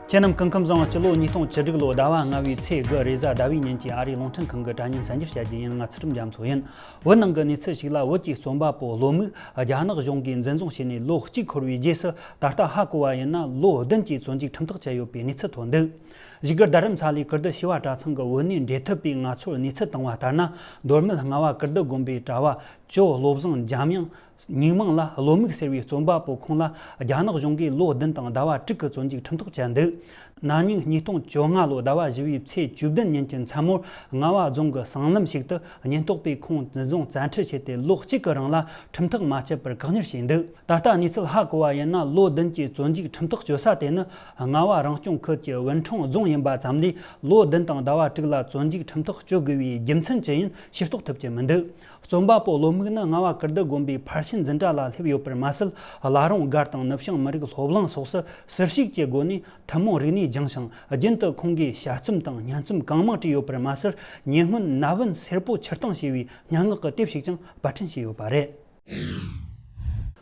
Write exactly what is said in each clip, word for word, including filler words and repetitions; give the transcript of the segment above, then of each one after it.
ཁྱེད་རྣམས་སྐུ་ཁམས་བཟང་། སྤྱི་ལོ་ཉིས་སྟོང་བཅུ་དྲུག་ལོ་ཟླ་བ་ལྔ་བའི་ཚེས་དགུ་རེས་གཟའ་ཟླ་བའི་ཉིན་གྱི་ཨ་རིའི་རླུང་འཕྲིན་ཁང་གི་དྲ་བརྙན་གསར་འགྱུར་བྱ་རྒྱུ་ཡིན། ང་ཚུལ་ཁྲིམས་རྒྱ་མཚོ་ཡིན། བོད་ནང་གི་གནས་ཚུལ་ཞིག་ལ། བོད་ཀྱི་རྩོམ་པ་པོ་བློ་མིག་རྒྱ་ནག་གཞུང་གིས་འཛིན་བཟུང་བྱས་ནས་ལོ་གཅིག་འཁོར་བའི་རྗེས་སུ། ད་ལྟ་ཧ་གོ་བ་ཡིན་ན་ལོ་བདུན་གྱི་བཙོན་འཇུག་ཁྲིམས་ཐག་བཅད་ཡོད་པའི་གནས་ཚུལ་ཐོན་འདུག་བཞུགས་སྒར་རྡ་རམ་ས་ལའི་ཀིརྟི་བྱེས་པ་གྲྭ་ཚང་གི་བོད་གནས་འབྲེལ་མཐུད་པས་ང་ཚོར་གནས་ཚུལ་བཏང་བ་ལྟར་ན། མདོ་སྨད་རྔ་བ་ཀིརྟི་དགོན་པའི་གྲྭ་བ་ཇོ་བློ་བཟང་འཇམ་དབྱངས། མྱིག་མང་ལ། བློ་མིག་ཟེར་བའི་རྩོམ་པ་པོ་ཁོང་ལ་རྒྱ་ནག་གཞུང་གིས་ལོ་བདུན་དང་ཟླ་བ་དྲུག་གི་བཙོན་འཇུག་ཁྲིམས་ཐག་བཅད་འདུག་ན་ནིང་ཉིས་སྟོང་བཅོ་ལྔ་ལོ་ཟླ་བ་བཞི་བའི་ཚེས་བཅུ་བདུན་ཉིན་གྱི་མཚན་མོར་རྔ་བ་རྫོང་གི་སྲང་ལམ་ཞིག་ཏུ་ཉེན་རྟོག་པས་ཁོང་འཛིན་བཟུང་བཙན་ཁྲིད་བྱས་ཏེ། ལོ་གཅིག་གི་རིང་ལ་ཁྲིམས་ཐག་མ་བཅད་པར་བཀག་ཉར་བྱས་འདུག་ད་ལྟ་གནས་ཚུལ་ཧ་གོ་བ་ཡིན་ན། ལོ་བདུན་གྱི་བཙོན་འཇུག་ཁྲིམས་ཐག་གཅོད་ས་དེ་ནི་རྔ་བ་རང་སྐྱོང་ཁུལ་གྱི་ཝུན་ཁྲོང་རྫོང་ཡིན་པ་ཙམ་ལས། ལོ་བདུན་དང་ཟླ་བ་དྲུག་ལ་བཙོན་འཇུག་ཁྲིམས་ཐག་གཅོད་དགོས་པའི་རྒྱུ་མཚན་ཅི་ཡིན་ཤེས་རྟོགས་ཐུབ་ཀྱི་མི་འདུག་རྩོམ་པ་པོ་བློ་མིག་ནི་རྔ་བ་ཀིརྟི་དགོན་པའི་ཕར་ཕྱིན་འཛིན་གྲྭ་ལ་སླེབས་ཡོད་པར་མ་ཟད། བླ་རུང་སྒར་དང་ནུབ་བྱང་མི་རིགས་སློབ་གླིང་སོགས་སུ་ཟུར་ཞུགས་ཀྱི་སྒོ་ནས་ཐུན་མོང་རིག་གནས་སྦྱངས་ཤིང་། རྒྱུན་དུ་ཁོང་གིས་དཔྱད་རྩོམ་དང་སྙན་རྩོམ་གང་མང་བྲིས་ཡོད་པར་མ་ཟད། ཉེ་སྔོན་ན་བུན་སེར་པོ་ཕྱིར་བཏང་ཞེས་པའི་སྙན་ངག་གི་དེབ་ཞིག་ཀྱང་པར་སྐྲུན་བྱས་ཡོད་པ་རེད།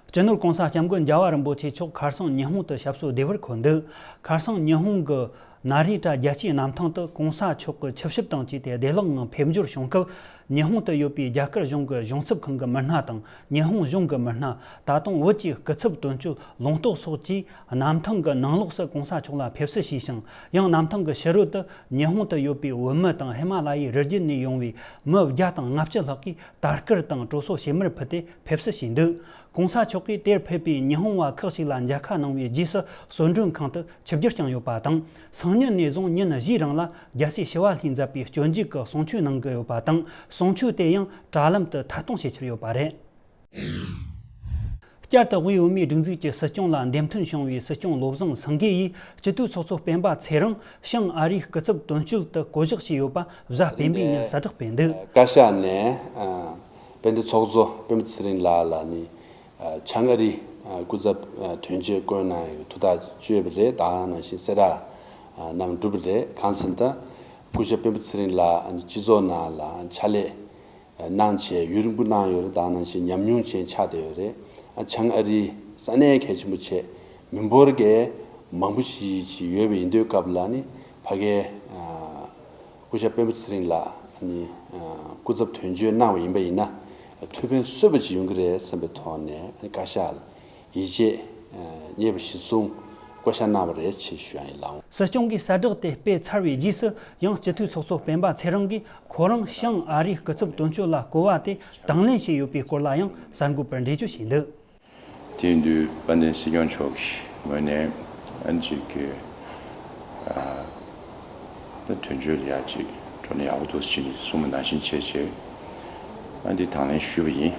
སྤྱི་ནོར་༸གོང་ས་༸སྐྱབས་མགོན་རྒྱལ་བ་རིན་པོ་ཆེ་མཆོག་ཁ་སང་ཉི་ཧོང་དུ་ཞབས་སོར་བདེ་བར་འཁོད་འདུག་ཁ་སང་ཉི་ཧོང་གི་ན་རི་ཏྲ་རྒྱལ་སྤྱིའི་གནམ་ཐང་དུ་༸གོང་ས་མཆོག་གི་ཆིབས་ཞབས་དང་བཅས་ཏེ་བདེ་བླག་ངང་ཕེབས་འབྱོར་བྱུང་སྐབས། ཉི་ཧོང་དུ་ཡོད་པའི་རྒྱ་གར་གཞུང་གི་གཞུང་ཚབ་ཁང་གི་མི་སྣ་དང་། ཉི་ཧོང་གཞུང་གི་མི་སྣ། ད་དུང་བོད་ཀྱི་སྐུ་ཚབ་དོན་གཅོད་ལུང་རྟོགས་སོགས་ཀྱིས་གནམ་ཐང་གི་ནང་ལོགས་སུ་༸གོང་ས་མཆོག་ལ་ཕེབས་བསུ་ཞུས་ཤིང་། ཡང་གནམ་ཐང་གི་ཕྱི་རོལ་དུ་ཉི་ཧོང་དུ་ཡོད་པའི་བོད་མི་དང་ཧི་མ་ལ་ཡའི་རི་རྒྱུད་ནས་ཡོང་བའི་མི་བརྒྱ་དང་ལྔ་བཅུ་ལྷག་གིས་དར་དཀར་དང་དྲོ་སོལ་ཕྱེ་མར་ཕུལ་ཏེ་ཕེབས་བསུ་ཞུས་འདུག༸གོང་ས་མཆོག་གིས་དེར་ཕེབས་པའི་ཉི་ཧོང་བ་ཁག་ཅིག་ལ་མཇལ་ཁ་གནང་བའི་རྗེས་སུ། གསོལ་མགྲོན་ཁང་དུ་ཆིབས་བསྒྱུར་བསྐྱངས་ཡོད་པ་དང་། སང་ཉིན་ནས་བཟུང་ཉིན་བཞིའི་རིང་ལ་རྒྱལ་སྲས་ཞི་བ་ལྷས་མཛད་པའི་སྤྱོད་འཇུག་གི་གསུང་ཆོས་གནང་གི་ཡོད་པ་དང་། གསུང་ཆོས་དེ་ཡང་དྲ་ལམ་དུ་ཐད་གཏོང་བྱེད་འཆར་ཡོད་པ་རེད། བསྐྱར་དུ་དབུས་བོད་མིའི་སྒྲིག་འཛུགས་ཀྱི་སྲིད་སྐྱོང་ལ་འདེམས་ཐོན་བྱུང་བའི་སྲིད་སྐྱོང་བློ་བཟང་སེང་གེ་ཡིས་སྤྱི་འཐུས་ཚོགས་གཙོ་སྤེན་པ་ཚེ་རིང་བྱང་ཨ་རིའི་སྐུ་ཚབ་དོན་གཅོད་དུ་བསྐོ་གཞག་བྱས་ཡོད་པ་གཟའ་སྤེན་པའི་ཉིན་གསལ་བསྒྲགས་སྤེལ་འདུག་བཀའ་ཤག་ནས་ཨ་དཔལ་ལྡན་ཚོགས་གཙོ་སྤེན་པ་ཚེ་རིང་ལགས་ལ་ནི་ཨ་བྱང་ཨ་རིའི་ཨ་སྐུ་ཚབ་ཨ་དོན་གཅོད་བསྐོས་གནང་ཡོད། ཐུགས་ཐག་གཅོད་པ་རེད། ད་ནང་བཞིན་གསལ་བསྒྲགས་ཨ་གནང་གྲུབ་པ་རེད། གང་ཟེར་ན་ད་སྐུ་ཞབས་སྤེན་པ་ཚེ་རིང་ལགས་ཨ་ནི་སྤྱི་ཚོགས་ནང་ལ་ཕྱག་ལས་གནང་བྱས་ཡུན་རིང་པོ་གནང་ཡོད་རེད། ད་ནང་བཞིན་ཉམས་མྱོང་ཅན་ཆགས་བསྡད་ཡོད་རེད། ཨ་བྱང་ཨ་རིའི་ས་གནས་གལ་ཆེན་པོ་བྱས་མི་འབོར་གས་མང་པོ་ཞིག་ཅིག་ཡོད་པ་ཡིན་དུས་སྐབས་ལ་ནི་ཕ་གའི་ཨ་སྐུ་ཞབས་སྤེན་པ་ཚེ་རིང་ལགས་ཨ་ནི་ཨ་སྐུ་ཚབ་དོན་གཅོད་གནང་བ་ཡིན་པ་ཡིན་ན་ཐུགས་ཕན་གསོས་པ་ཅིག་ཡོང་གི་རེད་བསམ་པའི་ཐོག་ནས་ཨ་ནི་བཀའ་ཤག་ལ་ཡིད་ཆེས་ཨ་རྙེད་པ་གཞིར་བཟུང་བསྐོ་བཞག་གནང་བ་རེད་ཅེས་ཞུ་ཡ་ཡིན་ལགས། སྲིད་སྐྱོང་གིས་གསལ་བསྒྲགས་དེ་སྤེལ་ཚར་བའི་རྗེས་སུ་ཡང་སྤྱི་འཐུས་ཚོགས་གཙོ་སྤེན་པ་ཚེ་རིང་གིས་ཁོ་རང་བྱང་ཨ་རིའི་སྐུ་ཚབ་དོན་གཅོད་ལ་བསྐོ་བ་དེ་དང་ལེན་བྱས་ཡོད་པའི་སྐོར་ལ་ཡང་གསར་འགོད་པར་འགྲེལ་བརྗོད་བྱས་འདུག་དེ་ཡིན་དུས་དཔལ་ལྡན་སྲིད་སྐྱོང་མཆོག་གི་ངོས་ནས་ཨ་ནི་ཅིག་གི་ཨ་ད་དོན་གཅོད་ལ་ཡ་ཅིག་འགྲོ་ན་ཡག་པོ་འདུག་ཅེས་གསུངས་པ་ནང་བཞིན་བྱས་བྱས་ཨ་འདི་དང་ལེན་ཞུས་པ་ཡིན།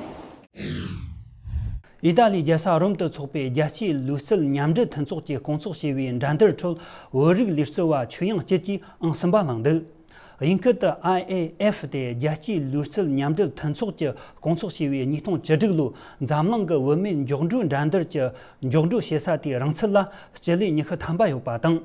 ཨི་ཏཱ་ལིའི་རྒྱལ་ས་རོམ་དུ་འཚོགས་པའི་རྒྱལ་སྤྱིའི་ལུས་རྩལ་མཉམ་འབྲེལ་མཐུན་ཚོགས་ཀྱིས་སྐོང་ཚོགས་བྱས་པའི་འགྲན་བསྡུར་ཁྲོད་བོད་རིགས་ལུས་རྩལ་བ་ཆོས་དབྱངས་སྐྱིད་ཀྱིས་ཨང་གསུམ་པ་བླངས་འདུག་དབྱིན་སྐད་དུ་ཨའི་ཨེ་ཨེཕ་སྟེ། རྒྱལ་སྤྱིའི་ལུས་རྩལ་མཉམ་འབྲེལ་མཐུན་ཚོགས་ཀྱིས་སྐོང་ཚོགས་བྱས་པའི་ཉིས་སྟོང་བཅུ་དྲུག་ལོའི་འཛམ་གླིང་གི་བུད་མེད་མགྱོགས་འགྲོའི་འགྲན་བསྡུར་གྱི་མགྱོགས་འགྲོ་བྱེད་ས་དེའི་རིང་ཚད་ལ་སྤྱི་ལེ་ཉི་ཤུ་ཐམ་པ་ཡོད་པ་དང་།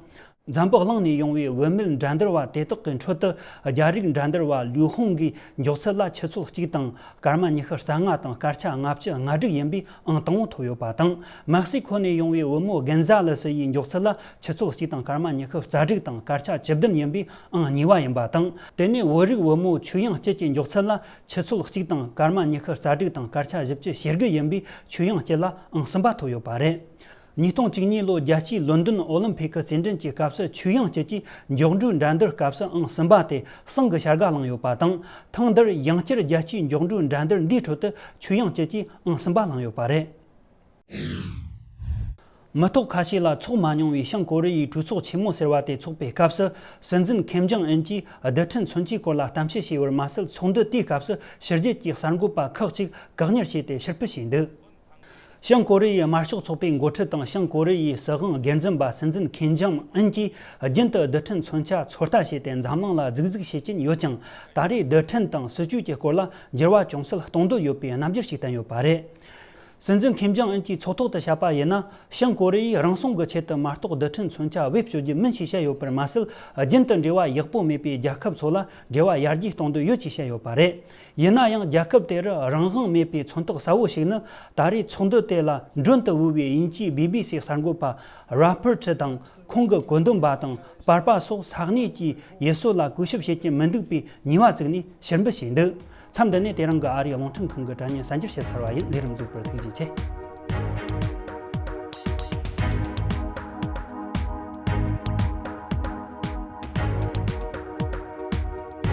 འཛམ་བུ་གླིང་ནས་ཡོང་བའི་བུད་མེད་འགྲན་བསྡུར་བ་དེ་དག་གི་ཁྲོད་དུ། རྒྱ་རིགས་འགྲན་བསྡུར་བ་ལུའུ་ཧུང་གིས་མགྱོགས་ཚད་ལ་ཆུ་ཚོད་གཅིག་དང་སྐར་མ་ཉི་ཤུ་རྩ་ལྔ་དང་སྐར་ཆ་ལྔ་བཅུ་ང་དྲུག་ཡིན་པས་ཨང་དང་པོ་ཐོབ་ཡོད་པ་དང་། མེག་སི་ཁོ་ནས་ཡོང་བའི་བུ་མོ་གན་ཟ་ལེ་སི་ཡིས་མགྱོགས་ཚད་ལ་ཆུ་ཚོད་གཅིག་དང་སྐར་མ་ཉི་ཤུ་རྩ་དྲུག་དང་སྐར་ཆ་བཅུ་བདུན་ཡིན་པས་ཨང་གཉིས་པ་ཡིན་པ་དང་། དེ་ནས་བོད་རིགས་བུ་མོ་ཆོས་དབྱངས་སྐྱིད་ཀྱི་མགྱོགས་ཚད་ལ་ཆུ་ཚོད་གཅིག་དང་སྐར་མ་ཉི་ཤུ་རྩ་དྲུག་དང་སྐར་ཆ་བཞི་བཅུ་ཞེ་དགུ་ཡིན་པས་ཆོས་དབྱངས་སྐྱིད་ལ་ཨང་གསུམ་པ་ཐོབ་ཡོད་པ་རེད། ཉིས་སྟོང་བཅུ་གཉིས་ལོའི་རྒྱལ་སྤྱིའི་ལོན་ཌོན་ཨོ་ལིམ་ཕིག་གི་རྩེད་འགྲན་གྱི་སྐབས་སུ་ཆོས་དབྱངས་སྐྱིད་ཀྱིས་མགྱོགས་འགྲོའི་འགྲན་བསྡུར་སྐབས་སུ་ཨང་གསུམ་པ་སྟེ་ཟངས་ཀྱི་བྱ་དགའ་བླངས་ཡོད་པ་དང་། ཐེངས་འདིར་ཡང་བསྐྱར་རྒྱལ་སྤྱིའི་མགྱོགས་འགྲོའི་འགྲན་བསྡུར་འདིའི་ཁྲོད་དུ་ཆོས་དབྱངས་སྐྱིད་ཀྱིས་ཨང་གསུམ་པ་བླངས་ཡོད་པ་རེད། མི་ཐོག་ཁ་ཤས་ལ་འཚོགས་མ་མྱོང་བའི་བྱང་ཀོ་རི་ཡའི་གྲོས་ཚོགས་ཆེན་མོ་ཟེར་བ་དེ་འཚོགས་པའི་སྐབས་སུ། སྲིད་འཛིན་ཁེམ་ཇོང་ཨུན་གྱིས་རྡུལ་ཕྲན་མཚོན་ཆའི་སྐོར་ལ་གཏམ་བཤད་བྱས་པར་མ་ཟད། ཚོགས་འདུ་དེའི་སྐབས་སུ་ཕྱི་རྒྱལ་གྱི་གསར་འགོད་པ་ཁག་ཅིག་བཀག་ཉར་བྱས་ཏེ་ཕྱིར་འབུད་བྱས་འདུག་བྱང་ཀོ་རི་ཡའི་དམར་ཤོག་ཚོགས་པའི་འགོ་ཁྲིད་དང་བྱང་ཀོ་རི་ཡའི་སྲིད་དབང་སྒེར་འཛིན་པ་སྲིད་འཛིན་ཁེམ་ཇོང་ཨུན་གྱིས་རྒྱུན་དུ་རྡུལ་ཕྲན་མཚོན་ཆ་ཚོད་ལྟ་བྱས་ཏེ་འཛམ་གླིང་ལ་གཟིགས་གཟིགས་བྱེད་ཀྱིན་ཡོད་ཀྱང་། ད་རེས་རྡུལ་ཕྲན་དང་སྲིད་ཇུས་ཀྱི་སྐོར་ལ་འགྱུར་བ་ཅུང་ཟད་གཏོང་འདོད་ཡོད་པའི་རྣམ་འགྱུར་ཞིག་བསྟན་ཡོད་པ་རེད། སྲིད་འཛིན་ཁིམ་ཇོང་ཨུན་གྱིས་ཚོགས་ཐོག་ཏུ་བཤད་པ་ཡིན་ན། བྱང་ཀོ་རི་ཡས་རང་སྲུང་གི་ཆེད་དུ་མ་གཏོགས་རྡུལ་ཕྲན་མཚོན་ཆ་བེད་སྤྱོད་རྒྱུ་མིན་ཞེས་བཤད་ཡོད་པར་མ་ཟད། རྒྱུན་དུ་འབྲེལ་བ་ཡག་པོ་མེད་པའི་རྒྱལ་ཁབ་ཚོ་ལ་འབྲེལ་བ་ཡར་རྒྱས་གཏོང་འདོད་ཡོད་ཅེས་བཤད་ཡོད་པ་རེད། ཡིན་ན་ཡང་། རྒྱལ་ཁབ་དེ་རུ་རང་དབང་མེད་པའི་མཚོན་རྟགས་གསལ་བོ་ཞིག་ནི། ད་རེས་ཚོགས་འདུ་དེ་ལ་མགྲོན་དུ་བོས་པའི་དབྱིན་ཇིའི་བྷི་བྷི་སི་གསར་འགོད་པ་རོ་པར་ཊི་དང་། ཁོང་གི་བཀོད་འདོམས་པ་དང་པར་པ་སོགས་ས་གནས་ཀྱི་ཡུལ་སྲོལ་ལ་གུས་ཞབས་བྱེད་ཀྱི་མི་འདུག་པའི་ཉེས་པ་བཙུགས་ནས་ཕྱིར་འབུད་བྱས་འདུག་མཚམས་འདི་ནས་དེ་རིང་གི་ཨ་རིའི་རླུང་འཕྲིན་ཁང་གི་དྲ་བརྙན་གསར་འགྱུར་ཞིབ་ཚར་བ་ཡིན། ལས་རིམ་གཟིགས་པར་ཐུགས་རྗེ་ཆེ།